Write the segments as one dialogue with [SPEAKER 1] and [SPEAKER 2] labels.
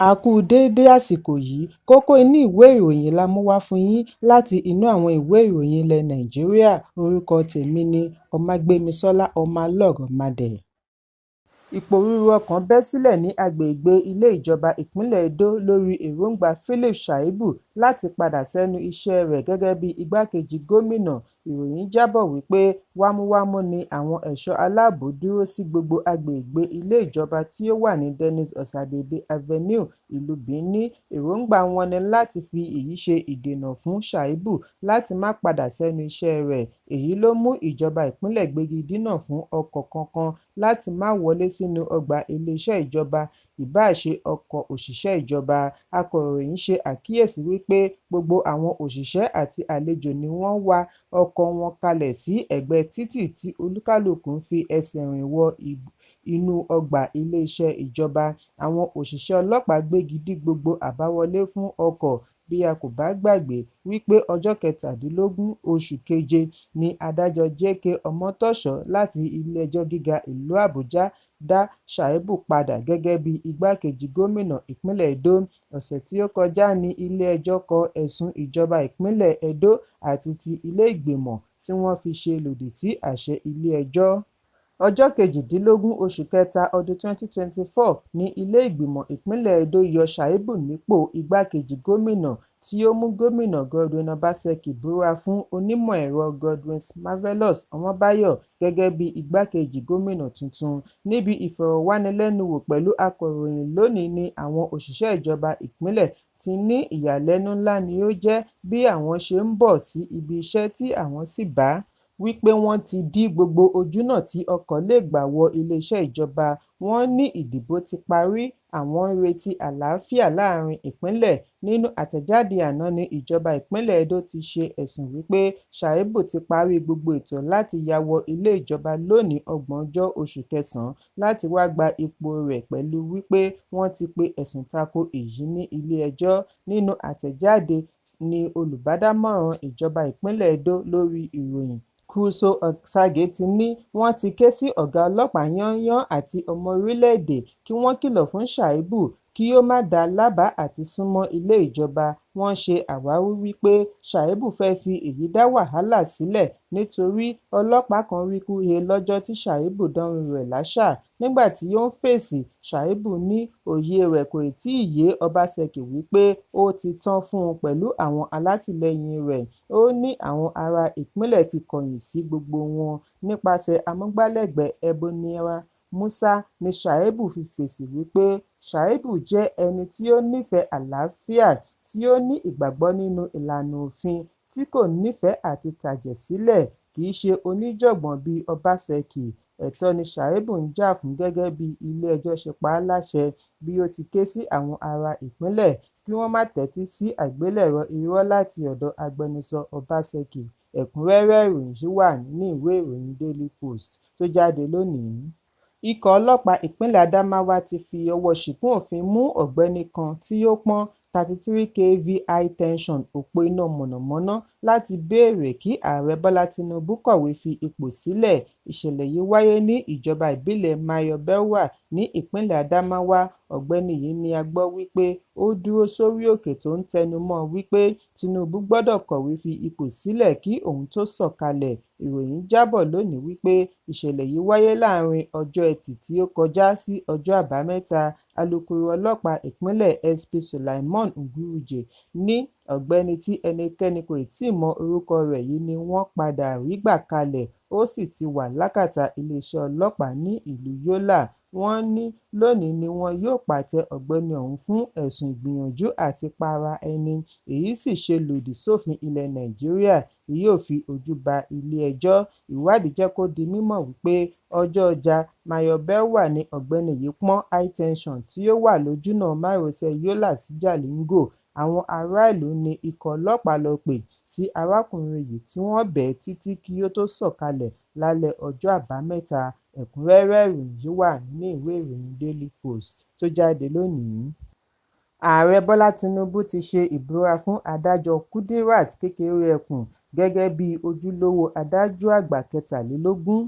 [SPEAKER 1] A kú déédé àsìkò yìí. Kókó inú ìwé ìròyìn la mú wá fún yín láti inú àwọn ìwé ìròyìn ilẹ̀ Nàìjíríà. Orúkọ tèmi ni Ọmágbémisọ́lá Ọmọlọ́rọ̀madẹ̀. Ìpòrúru ọkàn bẹ́ sílẹ̀ ní agbègbè ilé ìjọba ìpínlẹ̀ Edo lórí èròńgbà Philip Shaibu láti padà sẹ́nu iṣẹ́ rẹ̀ gẹ́gẹ́ bí igbákejì gómìnà. Ìròyìn jábọ̀ wípé wámúwámú ni àwọn ẹ̀ṣọ́ aláàbò dúró sí gbogbo agbègbè ilé ìjọba tí ó wà ní Dennis Osadebey Avenue, ìlú Benin. Èròńgbà wọn ni láti fi èyí ṣe ìdènà fún Shaibu láti má padà sẹ́nu iṣẹ́ rẹ̀. Èyí ló mú ìjọba ìpínlẹ̀ gbégi dínà fún ọkọ̀ kankan láti má wọlé sínú ọgbà iléeṣẹ́ ìjọba, ìbáà ṣe ọkọ̀ òṣìṣẹ́ ìjọba. Akọ̀ròyìn ṣe àkíyèsí wípé gbogbo àwọn òṣìṣẹ́ àti àlejò ni wọ́n wa ọkọ̀ wọn kalẹ̀ sí ẹ̀gbẹ́ títì tí olúkálùkù ń fi ẹsẹ̀ rìn wọ inú ọgbà iléeṣẹ́ ìjọba. Àwọn òṣìṣẹ́ ọlọ́pàá gbégi dí gbogbo àbáwọlé fún ọkọ̀. Bí a kò bá gbàgbé wípé ọjọ́ 17 oṣù keje ni adájọ́ J.K. Omotosho láti ilé-ẹjọ́ gíga ìlú Àbújá dá Shaibu padà gẹ́gẹ́ bí igbákejì gómìnà ìpínlẹ̀ Edo. Ọ̀sẹ̀ tí ó kọjá ní ilé-ẹjọ́ kọ ẹ̀sùn ìjọba ìpínlẹ̀ Edo àti ti ilé ìgbìmọ̀ tí wọ́n fi ṣe lòdì sí àṣẹ ilé-ẹjọ́. Ọjọ́ 18 oṣù kẹta ọdún 2024 ní ilé ìgbìmọ̀ ìpínlẹ̀ Edo yọ Shaibu nípò igbákejì gómìnà, tí ó mú gómìnà Godwin Obaseki búra fún onímọ̀-ẹ̀rọ Godwin Marvellous Omobayo gẹ́gẹ́ bí igbákejì gómìnà tuntun. Níbi ìfọ̀rọ̀wánilẹ́nuwò pẹ̀lú akọ̀ròyìn lónìí ní àwọn òṣìṣẹ́ ìjọba ìpínlẹ̀ ti ní ìyàlẹ́nu ńlá ni ó jẹ́ bí àwọn ṣe ń bọ̀ sí ibi iṣẹ́ tí àwọn sì bá wípé wọ́n ti dí gbogbo ojúnà tí ọkọ̀ lè gbà wọ iléeṣẹ́ ìjọba. Wọ́n ní ìdìbò ti parí, àwọn ń retí àlàáfíà láàrin ìpínlẹ̀. Nínú àtẹ̀jáde àná ní ìjọba ìpínlẹ̀ Edo ti ṣe ẹ̀sùn wípé Shaibu ti parí gbogbo ètò láti ya wọ ilé ìjọba lónìí, ọgbọ̀njọ́ oṣù kẹsàn-án, láti wá gba ipò rẹ̀ pẹ̀lú wípé wọ́n ti pe ẹ̀sùn tako èyí ní ilé-ẹjọ́. Nínú àtẹ̀jáde ní olùbádámọ̀ràn ìjọba ìpínlẹ̀ Edo lórí ìròyìn Crusoe Osagie ti ní wọ́n ti ké sí ọ̀gá ọlọ́pàá yányán àti ọmọ orílẹ̀-èdè kí wọ́n kìlọ̀ fún Shaibu kí ó má dá lábàá àti súnmọ́ ilé ìjọba. Wọ́n ṣe àwáwí wípé Shaibu fẹ́ fi èyí dá wàhálà sílẹ̀ nítorí ọlọ́pàá kan ríkú he lọ́jọ́ tí Shaibu dánrú rẹ̀ láṣà. Nígbà tí ó ń fèsì, Shaibu ní òye rẹ̀ kò tíì yé Obaseki wípé ó ti tán fún un pẹ̀lú àwọn alátìlẹyìn rẹ̀. Ó ní àwọn ará ìpínlẹ̀ ti kọ̀yìn sí gbogbo wọn. Nípasẹ̀ amúgbálẹ́gbẹ̀ẹ́ Ebenezer Musa ní Shaibu fi fèsì wípé Shaibu jẹ́ ẹni tí ó nífẹ̀ẹ́ àlàáfíà, tí ó ní ìgbàgbọ́ nínú ìlànà òfin, tí kò nífẹ̀ẹ́ àti tàjẹ̀ sílẹ̀, kìí ṣe oníjàngbọ̀n bí Obaseki. Ẹ̀tọ́ ni Shaibu ń jà fún gẹ́gẹ́ bí ilé-ẹjọ́ ṣe pa á láṣẹ bí ó ti ké sí àwọn ará ìpínlẹ̀ kí wọ́n má tẹ́tí sí àgbélẹ̀rọ irọ́ láti ọ̀dọ̀ agbẹnusọ Obaseki. Ẹ̀kúnrẹ́rẹ́ ìròyìn yìí wà nínú ìwé ìròyìn Daily Post tó jáde lónìí. Ikọ̀ ọlọ́pàá ìpínlẹ̀ Adamawa ti fi ọwọ́ ṣìnkún òfin mú ọ̀gbẹ́ni kan tí ó pọ́n 33 kV high tension òpó iná mọ̀nàmọ́ná láti béèrè kí Ààrẹ Bọ́lá Tinubu kọ̀wé fi ipò sílẹ̀. Ìṣẹ̀lẹ̀ yìí wáyé ní ìjọba ìbílẹ̀ Mayo Belwa ní ìpínlẹ̀ Adamawa. Ọ̀gbẹ́ni yìí ni a gbọ́ wípé ó dúró sórí òkè tó ń tẹnu mọ́ wípé Tinubu gbọ́dọ̀ kọ̀wé fi ipò sílẹ̀ kí òun tó sọ̀kalẹ̀. Ìròyìn jábọ̀ lónìí wípé ìṣẹ̀lẹ̀ yìí wáyé láàrin ọjọ́ Ẹtì tí ó kọjá sí ọjọ́ Àbámẹ́ta. Alukoro ọlọ́pàá ìpínlẹ̀ SP Sulaiman Nguruje ní ọ̀gbẹ́ni tí ẹnikẹ́ni kò tíì mọ orúkọ rẹ̀ yìí ni wọ́n padà rí gbà kalẹ̀, ó sì ti wà lákàtà iléeṣẹ́ ọlọ́pàá ní ìlú Yola. Wọ́n ní lónìí ni wọn yóò pàtẹ ọ̀gbẹ́ni ọ̀hún fún ẹ̀sùn ìgbìyànjú àti para ẹni, èyí sì ṣe lòdì sófin ilẹ̀ Nàìjíríà yóò fi ojú ba ilé-ẹjọ́. Ìwádìí jẹ́ kó di mímọ̀ wípé ọjọ́ ọjà Mayo Belwa ní ọ̀gbẹ́ni yìí pọ́n high tension tí ó wà lójúnà márosẹ̀ Yola sí Jalingo. Àwọn aráàlú ní ikọ̀ ọlọ́pàá lọ pè sí arákùnrin yìí tí wọ́n bẹ̀ ẹ́ títí kí ó tó sọ̀kalẹ̀ lálẹ́ ọjọ́ Àbámẹ́ta. Ẹ̀kúnrẹ́rẹ́ ìròyìn yìí wà nínú ìwé ìròyìn Daily Post tó jáde lónìí. Ààrẹ Bọ́lá Tinubu ti ṣe ìbúra fún adájọ́ Kudirat Kékeré-Ekun gẹ́gẹ́ bí ojúlówó adájọ́ àgbà kẹtàlélógún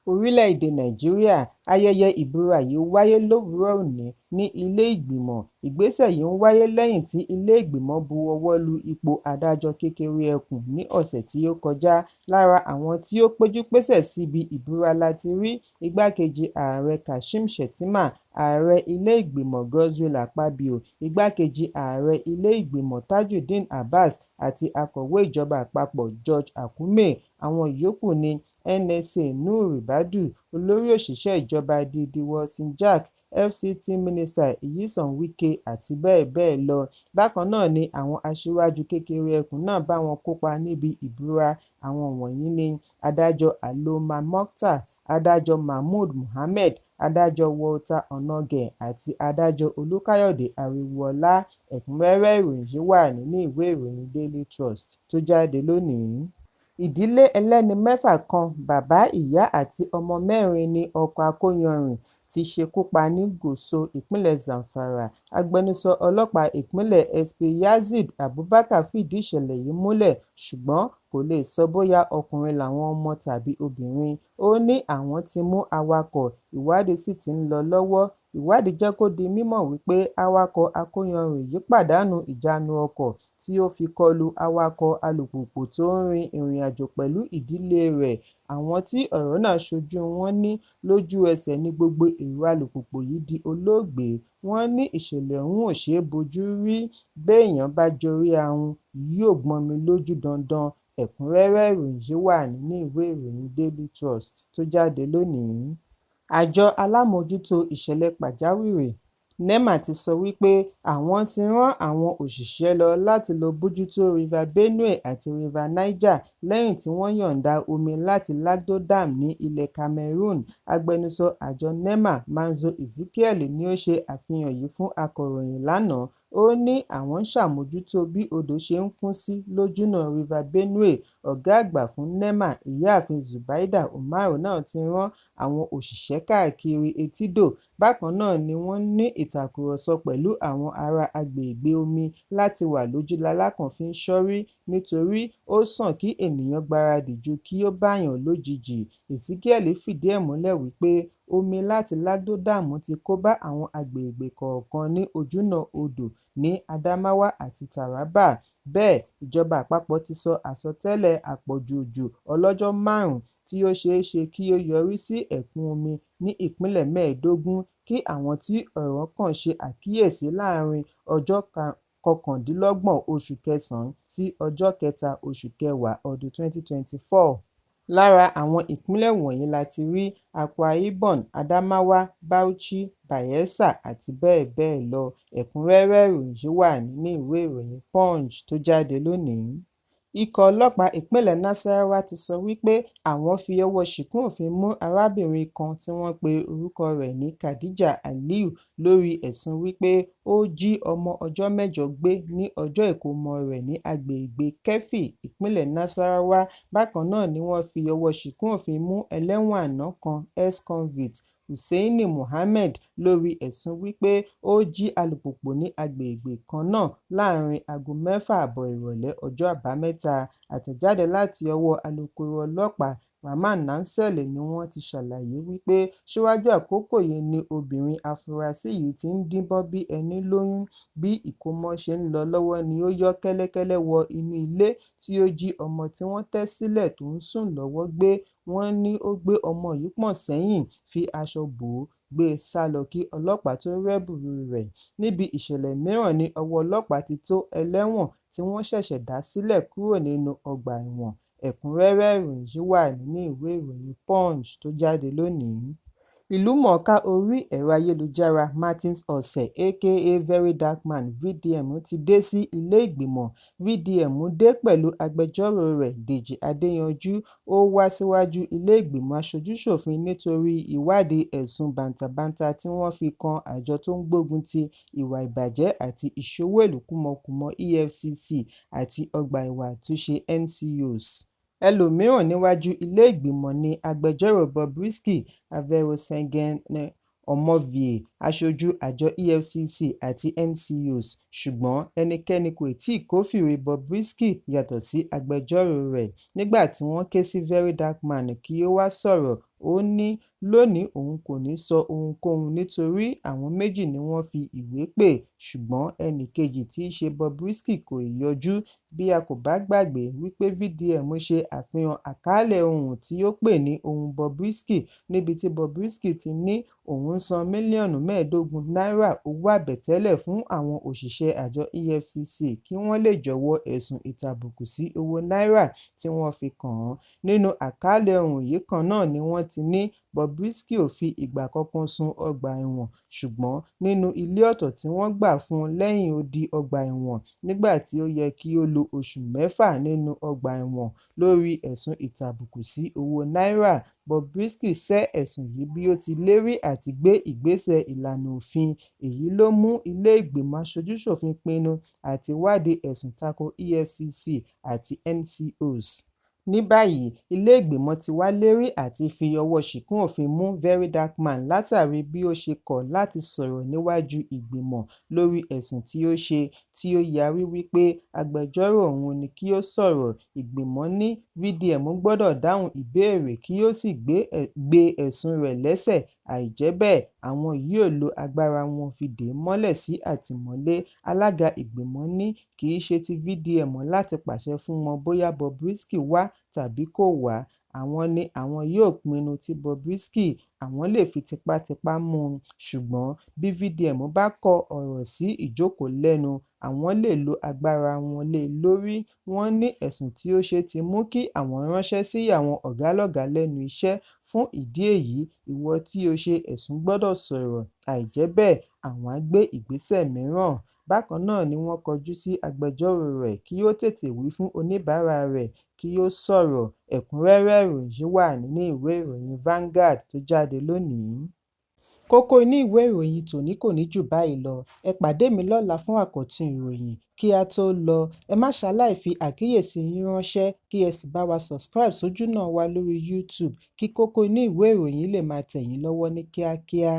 [SPEAKER 1] orílẹ̀-èdè Nàìjíríà. Ayẹyẹ ìbúra yìí wáyé lówùúrọ̀ òní ní ilé ìgbìmọ̀. Ìgbésẹ̀ yìí ń wáyé lẹ́yìn tí ilé ìgbìmọ̀ bu ọwọ́ lu ipò adájọ́ kékeré ẹkùn ní ọ̀sẹ̀ tí ó kọjá. Lára àwọn tí ó péjú-pésẹ̀ síbi ìbúra láti rí Igbákejì Ààrẹ Kashim Shettima, Ààrẹ ilé ìgbìmọ̀ Godswill Akpabio, Igbákejì Ààrẹ ilé ìgbìmọ̀ Tajudeen Abbas àti Akọ̀wé Ìjọba Àpapọ̀ George Akume. Àwọn yòókù ní NSA Nuhu Ribadu, Olórí Òṣìṣẹ́ Ìjọba Didi Wilson-Jack, FCT Minister Nyesom Wike àti bẹ́ẹ̀ bẹ́ẹ̀ lọ. Bákan náà ni àwọn aṣíwájú kékeré ẹkùn náà bá wọn kópa níbi ìbúra. Àwọn wọ̀nyí ni Adájọ́ Alomaa Mukhtar, Adájọ́ Mahmood Mohammed, Adájọ́ Walter Onnoghen àti Adájọ́ Olúkáyọ̀dé Ariwoola. Ẹ̀kúnrẹ́rẹ́ ìròyìn yìí wà nínú ìwé ìròyìn Daily Trust tó jáde lónìí. Ìdílé ẹlẹ́ni mẹ́fà kan, bàbá, ìyá àti ọmọ mẹ́rin ní ọkọ̀ akóyanrìn ti ṣekú pa ní Gusau, ìpínlẹ̀ Zamfara. Agbẹnusọ ọlọ́pàá ìpínlẹ̀ SP Yasid Abubakar fìdí ìṣẹ̀lẹ̀ yìí múlẹ̀ ṣùgbọ́n kò lè sọ bóyá ọkùnrin làwọn ọmọ tàbí obìnrin. Ó ní àwọn ti mú awakọ̀, ìwádìí sì ti ń lọ lọ́wọ́. Ìwádìí jẹ́ kó di mímọ̀ wípé awakọ̀ akóyanrìn yìí pàdánù ìjánu ọkọ̀ tí ó fi kọlu awakọ̀ alùpùpù tó ń rin ìrìnàjò pẹ̀lú ìdílé rẹ̀. Àwọn tí ọ̀rọ̀ náà ṣojú wọn ní lójú-ẹsẹ̀ ní gbogbo èrò alùpùpù yìí di olóògbé. Wọ́n ní ìṣẹ̀lẹ̀ ọ̀hún ò ṣeé bojú rí, béèyàn bá jorí ahun yóò gbọ́nmi lójú dandan. Ẹ̀kúnrẹ́rẹ́ ìròyìn yìí wà nínú ìwé ìròyìn Daily Trust tó jáde lónìí. Àjọ alámòójútó ìṣẹ̀lẹ̀ pàjáwìrì NEMA ti sọ wípé àwọn ti rán àwọn òṣìṣẹ́ lọ láti lọ bójútó River Benue àti River Niger lẹ́yìn tí wọ́n yọ̀ǹda omi láti Lagdo Dam ní ilẹ̀ Cameroon. Agbẹnusọ àjọ NEMA, Manzo Ezekiel ni ó ṣe àfihàn yìí fún akọ̀ròyìn lánàá. Ó ní àwọn ń ṣàmójútó bí odò ṣe ń kún sí lójúnà River Benue. Ọ̀gá àgbà fún NEMA, Ìyáàfin Zubaida Umaru náà ti rán àwọn òṣìṣẹ́ káàkiri etídò. Bákan náà ni wọ́n ń ní ìtàkúrọ̀sọ̀ pẹ̀lú àwọn ará agbègbè omi láti wà lójú lalákàn fi ń ṣọ́rí nítorí ó sàn kí ènìyàn gbáradì ju kí ó báàyàn lójijì. Ezekiel fìdí ẹ̀ múlẹ̀ wípé omi láti Lagdo Dam ti kó bá àwọn agbègbè kọ̀ọ̀kan ní ojúnà odò ní Adamawa àti Taraba. Bẹ́ẹ̀, ìjọba àpapọ̀ ti sọ àsọtẹ́lẹ̀ àpọ̀jù òjò ọlọ́jọ́ márùn-ún tí ó ṣeé ṣe kí ó yọrí sí ẹ̀kún omi ní ìpínlẹ̀ 15 kí àwọn tí ọ̀rọ̀ kàn ṣe àkíyèsí láàárín ọjọ́ 29 oṣù kẹsàn-án sí ọjọ́ 3 oṣù kẹwàá ọdún 2024. Lára àwọn ìpínlẹ̀ wọ̀nyí láti rí Akwa Ibom, Adamawa, Bauchi, Bayelsa àti bẹ́ẹ̀ bẹ́ẹ̀ lọ. Ẹ̀kúnrẹ́rẹ́ ìròyìn yìí wà nínú ìwé ìròyìn Punch tó jáde lónìí. Ikọ̀ ọlọ́pàá ìpínlẹ̀ Nasarawa ti sọ wípé àwọn fi ọwọ́ ṣìkún òfin mú arábìnrin kan tí wọ́n pe orúkọ rẹ̀ ní Khadija Aliyu lórí ẹ̀sùn wípé ó jí ọmọ ọjọ́ mẹ́jọ gbé ní ọjọ́ ìkómọ rẹ̀ ní agbègbè Keffi, ìpínlẹ̀ Nasarawa. Bákan náà ni wọ́n fi ọwọ́ ṣìkún òfin mú ẹlẹ́wọ̀n àná kan ex-convict Hussaini Mohammed lórí ẹ̀sùn wípé ó jí alùpùpù ní agbègbè kan náà láàárín aago 6:30 ìrọ̀lẹ́ ọjọ́ Àbámẹ́ta. Àtẹ̀jáde láti ọwọ́ alūkkóró ọlọ́pàá Rahman Nansel ni wọ́n ti ṣàlàyé wípé síwájú àkókò yìí ni obìnrin afurasí yìí ti ń díbọ́n bí ẹni lóyún. Bí ìkómọ ṣe ń lọ lọ́wọ́ ni ó yọ́ kẹ́lẹ́kẹ́lẹ́ wọ inú ilé tí ó jí ọmọ tí wọ́n tẹ́ sílẹ̀ tó ń sùn lọ́wọ́ gbé. Wọ́n ní ó gbé ọmọ yìí pọ̀n sẹ́yìn, fi aṣọ bò ó, gbé e sá lọ kí ọlọ́pàá tó rẹ́bùrú rẹ̀. Níbi ìṣẹ̀lẹ̀ mìíràn ní ọwọ́ ọlọ́pàá ti tó ẹlẹ́wọ̀n tí wọ́n ṣẹ̀ṣẹ̀ dá sílẹ̀ kúrò nínú ọgbà ẹ̀wọ̀n. Ẹ̀kúnrẹ́rẹ́ ìròyìn yìí wà nínú ìwé ìròyìn Punch tó jáde lónìí. Ìlúmọ̀ọ́ká orí ẹ̀rọ ayélujára Martins Otse aka VeryDarkMan (VDM) ti dé sí ilé ìgbìmọ̀. VDM dé pẹ̀lú agbẹjọ́rò rẹ̀ Dèjì Adéyanjú. Ó wá síwájú ilé ìgbìmọ̀ aṣojú-ṣòfin nítorí ìwádìí ẹ̀sùn bàǹtàbanta tí wọ́n fi kan àjọ tó ń gbógun ti ìwà ìbàjẹ́ àti ìṣowó-ìlú kúmọkùmọ EFCC àti ọgbà ẹ̀wọ̀n àtúnṣe NCOs. Ẹlòmíràn níwájú ilé ìgbìmọ̀ ni agbẹjọ́rò Bobrisky Averrosengen Omovie, aṣojú àjọ EFCC àti NCOs, ṣùgbọ́n ẹnikẹ́ni kò tíì kófìrí Bobrisky yàtọ̀ sí agbẹjọ́rò rẹ̀. Nígbà tí wọ́n ké sí VeryDarkMan kí ó wá sọ̀rọ̀, ó ní Ló ní òun kò ní sọ ohunkóhun nítorí àwọn méjì ni wọ́n fi ìwé pè, ṣùgbọ́n ẹnì kejì tí í ṣe Bobrisky kò ì yọjú. Bí a kò bá gbàgbé wípé VDM ṣe àfihàn àkàálẹ̀ ohùn tí ó pè ní ohùn Bobrisky níbi tí Bobrisky ti ní òun san mílíọ̀nù 15 náírà owó àbẹ̀tẹ́lẹ̀ fún àwọn òṣìṣẹ́ àjọ EFCC kí wọ́n lè jọ̀wọ́ ẹ̀sùn ìtàbùkù sí owó náírà tí wọ́n fi kàn án. Nínú àkàálẹ̀ ohùn yìí kan náà ni wọ́n ti ní Bobrisky ò fi ìgbà kankan sùn ọgbà ẹ̀wọ̀n, ṣùgbọ́n nínú ilé ọ̀tọ̀ tí wọ́n gbà fún un lẹ́yìn odi ọgbà ẹ̀wọ̀n nígbà tí ó yẹ kí ó lo oṣù mẹ́fà nínú ọgbà ẹ̀wọ̀n lórí ẹ̀sùn ìtàbùkù sí owó náírà. Bobrisky sẹ́ ẹ̀sùn yìí bí ó ti lérí àti gbé ìgbésẹ̀ ìlànà òfin. Èyí ló mú ilé ìgbìmọ̀ aṣojú-ṣòfin pinnu àti wádìí ẹ̀sùn tako EFCC àti NCOs. Ní báyìí, ilé ìgbìmọ̀ ti wá lérí àti fi ọwọ́ ṣìkún òfin mú VeryDarkMan látàrí bí ó ṣe kọ̀ láti sọ̀rọ̀ níwájú ìgbìmọ̀ lórí ẹ̀sùn tí ó ṣe, tí ó yarí wípé agbẹjọ́rò òun ní kí ó sọ̀rọ̀. Ìgbìmọ̀ ní VDM gbọ́dọ̀ dáhùn ìbéèrè kí ó sì gbe ẹ̀sùn rẹ̀ lẹ́sẹ̀, àìjẹ́ bẹ́ẹ̀ àwọn yóò lo agbára wọn fi dè é mọ́lẹ̀ sí àtìmọ́lé. Alága ìgbìmọ̀ ní kì í ṣe ti VDM láti pàṣẹ fún wọn bóyá Bobrisky wá tàbí kò wá, àwọn ni àwọn yóò pinnu ti Bobrisky, àwọn lè fi tipátipá mú un, ṣùgbọ́n bí VDM bá kọ ọ̀rọ̀ sí ìjókòó lẹ́nu, àwọn lè lo agbára wọn lé e lórí. Wọ́n ní ẹ̀sùn tí ó ṣe ti mú kí àwọn ránṣẹ́ sí àwọn ọ̀gá-lọ́gàá lẹ́nu iṣẹ́, fún ìdí èyí ìwọ tí o ṣe ẹ̀sùn gbọ́dọ̀ sọ̀rọ̀, àìjẹ́ bẹ́ẹ̀ àwọn á gbé ìgbésẹ̀ mìíràn. Bákan náà ni wọ́n kọjú sí agbẹjọ́rò rẹ̀ kí ó tètè wí fún oníbàárà rẹ̀ kí ó sọ̀rọ̀. Ẹ̀kúnrẹ́rẹ́ ìròyìn yìí wà nínú ìwé ìròyìn Vanguard tó jáde lónìí. Kókó inú ìwé ìròyìn tòní kò ní jù báyìí lọ. Ẹ pàdé mi lọ́la fún àkọ́tún ìròyìn. Kí á tó lọ, ẹ má ṣaláì fi àkíyèsí yín ránṣẹ́ kí ẹ sì bá wa subscribe sójúnà wa lórí YouTube kí kókó inú ìwé ìròyìn lè máa tẹ̀ yín lọ́wọ́ ní kíákíá.